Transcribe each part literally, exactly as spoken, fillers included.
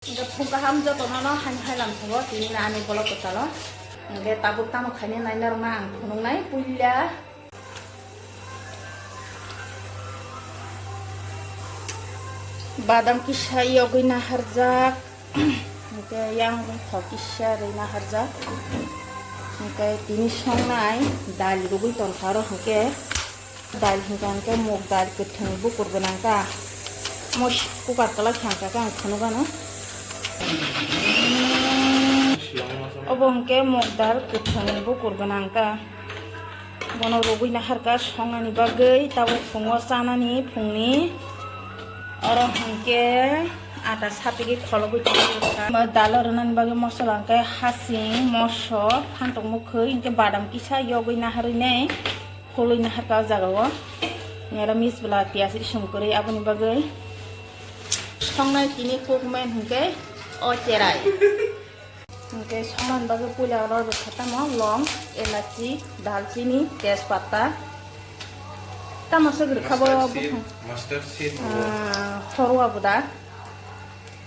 Hingke phung kaham jotono no haini hai lam tongo tini ani vlog kwchalo. Hingke tabuk tamo khaina nai norokno ang phunuknai puila. Badam kisa yogwi naharjak. Hingke yang rwngthok kisa rwi naharjak. Hingke tini songnai dal rwgwi tongkha oro hingke. Dal hingka hingke muk dal kwthwng bukur gwnang ta. Mo cooker kwlai kha hingka khe ang phunuk ano. Obo hingke muk dal kwthwng bukur gwnang ta. Bono rwgwi naharka songnani bagwi tabuk phungo chanani phungni. Oro hingke ata sapigwi kholobwi tongkha. Mo dalo rwnani bagwi mosola hingke hasing, moso, phantok mwkhwi hingke badam kisa yogwi naharwi nei. Khului naharka o jaga o. Nera mis bwla piyaj isum kwrwi aboni bagwi. Songnai tini kuk main hwnkhe o cherai. Hwnkhe songmani bagwi puila oro rwkha tamo long, elachi, dalchini, tejpatta. Tamo se rwkha bo mustard seed, buphang. Mustard seed bo. Ah, horwa buda.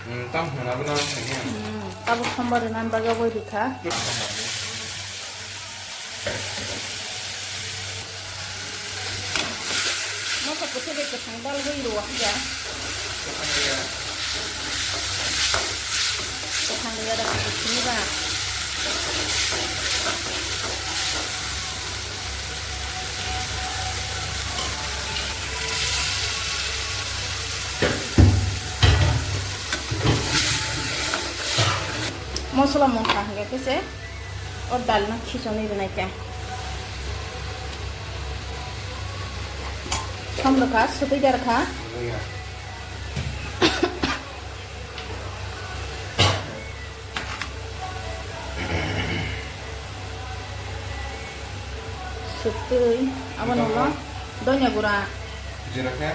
Hmm, tam hwnna bo nang thani ang. Hmm, tabuk sombar rwna bagwi obo rwkha. Masa kuchuk bai kwthang dal bai rw ya. Kwthang rw ya da kuchuk sini ba. Mosola mungkha hingke khe se o dal no khichonwi rwnai khe. Som rwkha, swtwi da rwkha. Swtwi, abo nokno donya gura. Jira khe?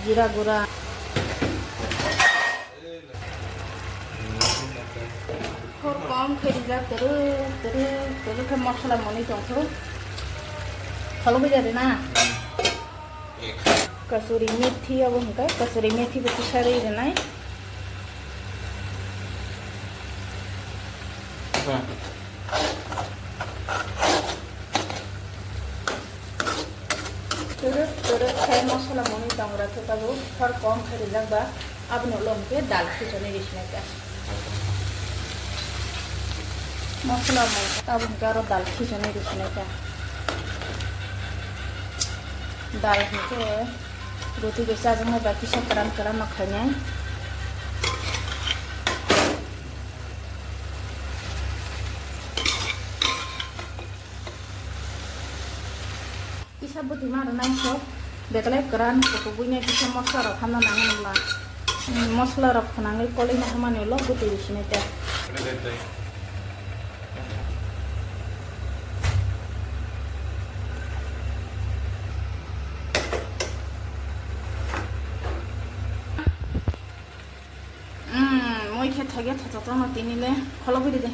Jira gura. Hor kom khe rijak, twrwk, twrwk, twrwk khe mosola mwnwi tongkhu. Kholobwi jari na? Kasuri methi abo hwnkhe, kasuri methi bo kisa rwi rwnai. Kwrwk kwrwk khe mosola mwnwi tongra khe tabuk hor kom khe rijak ba. Aboni ulo hwnkhe dal khichonwi rw sinai ta. Mosola mwnwi tabuk hwnkhe aro dal khichonwi rw sinai ta. Dal hwnkhe roti bai chajaknai bai kisa kwran kwran no khainai. Kisa bwtwi ma rwnai khe beklai kwran kuchuk buino kisa mosola rok hamna nangmani bwla. Hmm, mosola rok khwnangwi kolwi na hamani ulo bwtwi rw sinai ta. Hmm, moi khe thokya thothotono tini le kholobwi rw de.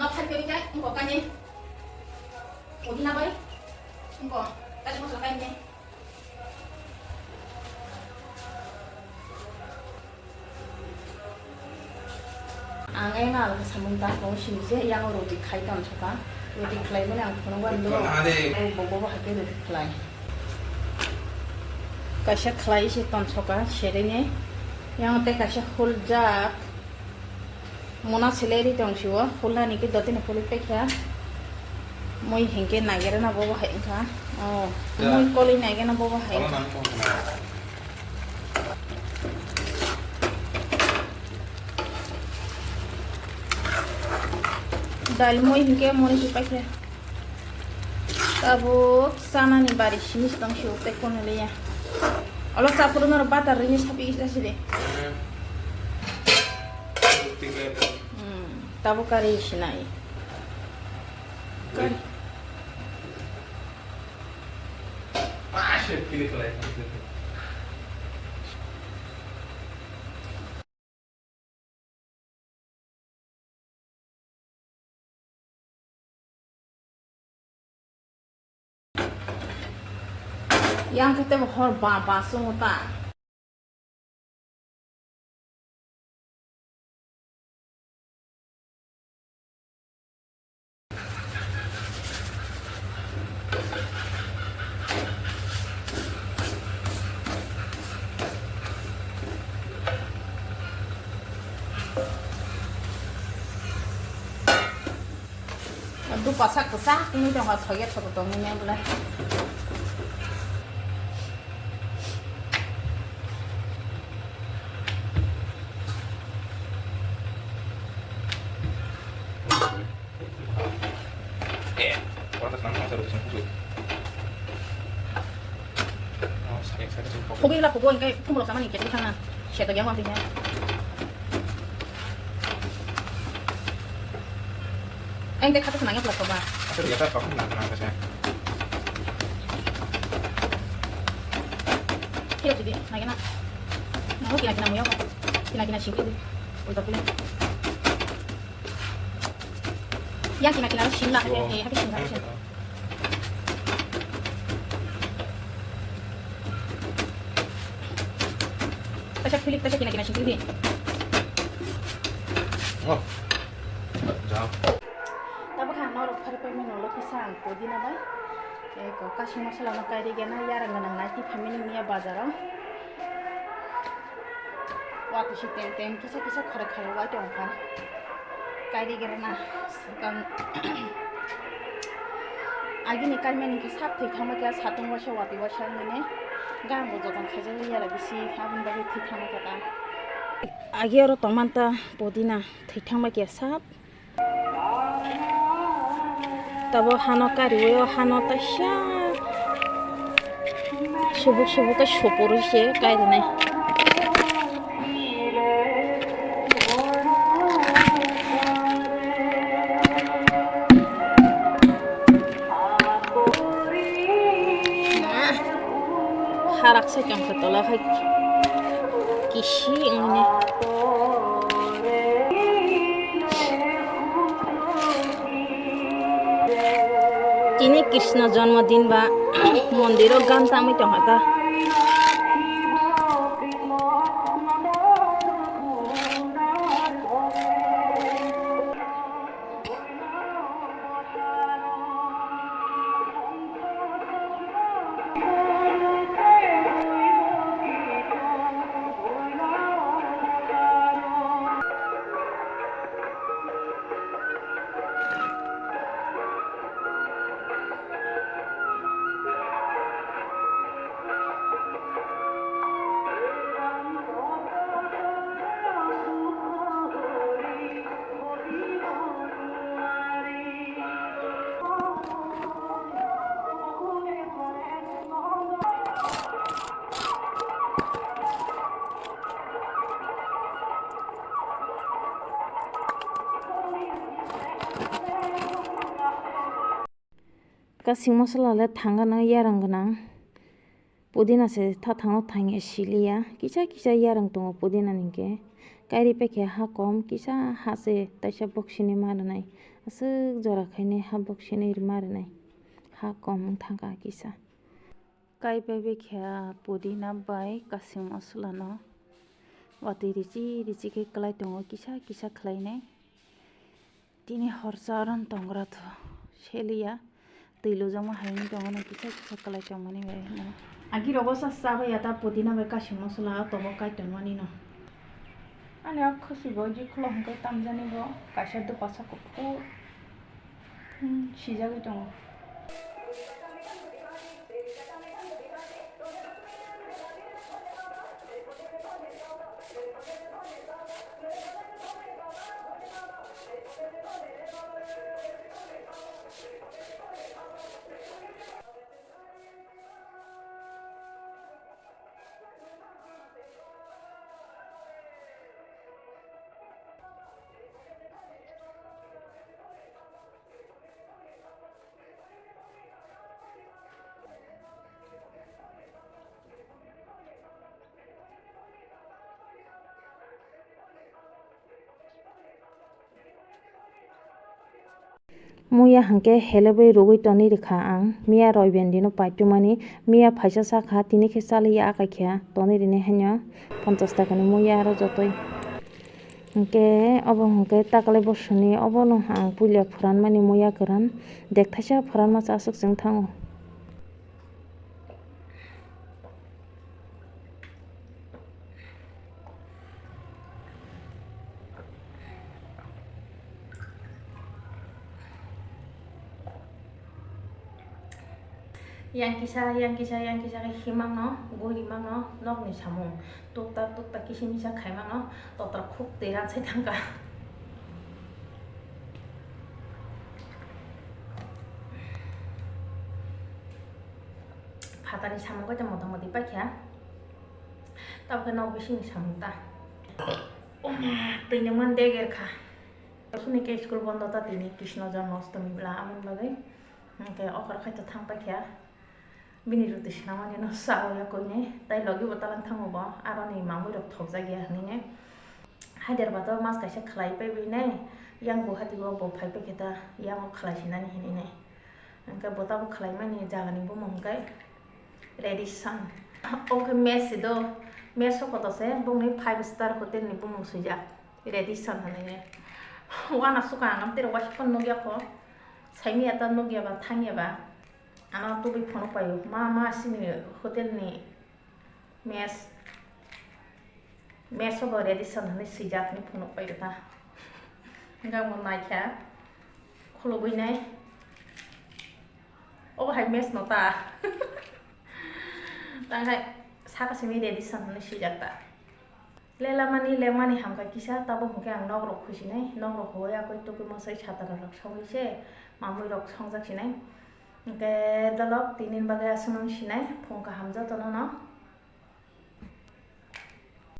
No thar khe kai, wngkok kani. Pudina bai. Wngkok, kani mosola kai ni. Ang ayang alka samung ta kong sini je, yang roti khai ton soka. Roti khlai mani ang phunuk wan do. Ton hade. Bo, bo, bo, bo, hai khe roti khlai. Kaisa khlai se ton soka, serene. Yang te kaisa huljak. Mona selai ri tong sio, hulna ni ke dotini puli pekha. Moi hingke nagera na bobo hai wngkha. Oh, ya. Moi koli nagera na bobo hai wngkha. Dal moi hingke moni si paikha. Tabuk chanani bari simi si tong sio tei kono leya. Olo chapuru noro butter rini sapi isa side. Hmm. Tabuk kari sinai. Kari. Ah, shit, kiri khalai. Yang khe tebo hor ba ba chungo ta. Dupa sak kwchak wngwi tongkha, soya thogo tongwi nai bwlai. Khogwi la khogwi hwnkhe khumlo samani khe thangna. Seto yang wngkhe. Ang tei khato nangya plasok ba. Asal ya tak aku nak nak saya. Kira sidi, nangya na. Nangya kina kina muya ko. Kina kina singkiri. Ulta pule. Yang kina kina singla, eh, habis singla, habis singla. Kaisa Philip, kaisa kina kina singkiri di. Oh. Jao. Tabuk ang norok phari paimani ulo kisa ang pudina bai. Eko kasing masala no kairi gana yarang gana naiti phaimani miya bazaro. Watwi si tem tem kisa kisa khorek khorek wai tongkha. Kairi gana swkang. Agini kaimani khe sak thwi thangma khe satung waisa watwi waisa wngmani. Gam bo joton khaijak yara bisi aboni bagwi thwi thangma khe ta. Agi oro tongmanta pudina thwi thangma khe sap. Tabo hano kariwi o hano taisa subuk subuk khe supuru se kairinai. Harak sai tongkha tola khai kisi wngmani. Tini Krishna jonmo din ba mondiro gan tangwi tongkha ta. Kasing masala le thangano yarang gwnang. Pudina se tha thangno thangya siliya. Kisa kisa yarang tongo pudina ni hwnkhe. Kairi paikhe ha kom, kisa ha se taisa boksini ma rwnai. Aswk jora khainai ha boksini ma rwnai. Ha kom wng thangkha kisa. Kai pai bai khe pudina bai kasing masala no watwi richi richi khe kwlai tongo kisa kisa khlainai. Tini horsa oro no tongra tho seliya twi lujakma hai wngwi tongo no kisa kisa kwlai tongmani bai no. Agi rogo sa chabaiya ta pudina bai kasing masala o tobo kai tongmani no. Ani a khusi bo ji khulok hwnkhe tamjani bo kaisa dopasa kuphur. Hmm, sijagwi tongo. Muya hwnkhe helebwi rwgwi tonwi rwkha ang. Miya roibendino paitwmani, miya phaisa sakha, tini khe chaliya akai kha, tonwi rini haino ponchas takani muya aro jotoi. Hwnkhe obo hwnkhe taklai bosoni obono ang puila phuranmani muya kwran, dekthaisa phuranma cha aswk chwng thango. Yang kisa, yang kisa, yang kisa khe himangno, gurimango, nokni samung tukta tukta kisa misa khaimano, totra khuk twi ransai thangkha. Phatani samung khe motamoti paikha. Tabukhe nok bisingni samung ta. Oma, twi nangman deger kha. Suni khe school bondo ta tini Krishna Janmastami bwla, amoni bagwi. Hwnkhe okra khaito thang paikha. Bini rwtwi swnamani no chawi ya koine. Tai logi bo talang thango bo. Aroni mangwi rok thokjak ya hwnwi ne. Hyderabad o mas kaisa khlai paiwi ne. Yang Guwahati o bo phai paikha ta. Yang o khlai sinani hwnwi ne. Hwnkhe bo tabuk khlaimani jagani bumung hwnkhe Radisson. Obo khe mess se do, mess o kotor se, bongni five star hotel ni bumung swijak, Radisson hinwi ne. Uanasukha ang amtwi rok waisa phano nukya kho, saimanya ta nukya ba thangya ba, ano tubui phunuk paio, ma ma sini hotel ni mess. Mess o bo Radisson hinwi swijak hinwi phunuk pai rwkha. Hwnkhe ang bo naikha, khulugwi nai. Obo hai mess no ta. Tangkhai saka simi Radisson hinwi swijak ta. Lelamani lemani hamkha kisa, tabuk hwnkhe ang nok rok khuisinai, nok rok huwi yakwi tubui mwsai satara rok songwi se, mamui rok songjak sinai. Hwnkhe dolok tini bagwi aswk nang sinai, phung kaham jotono no.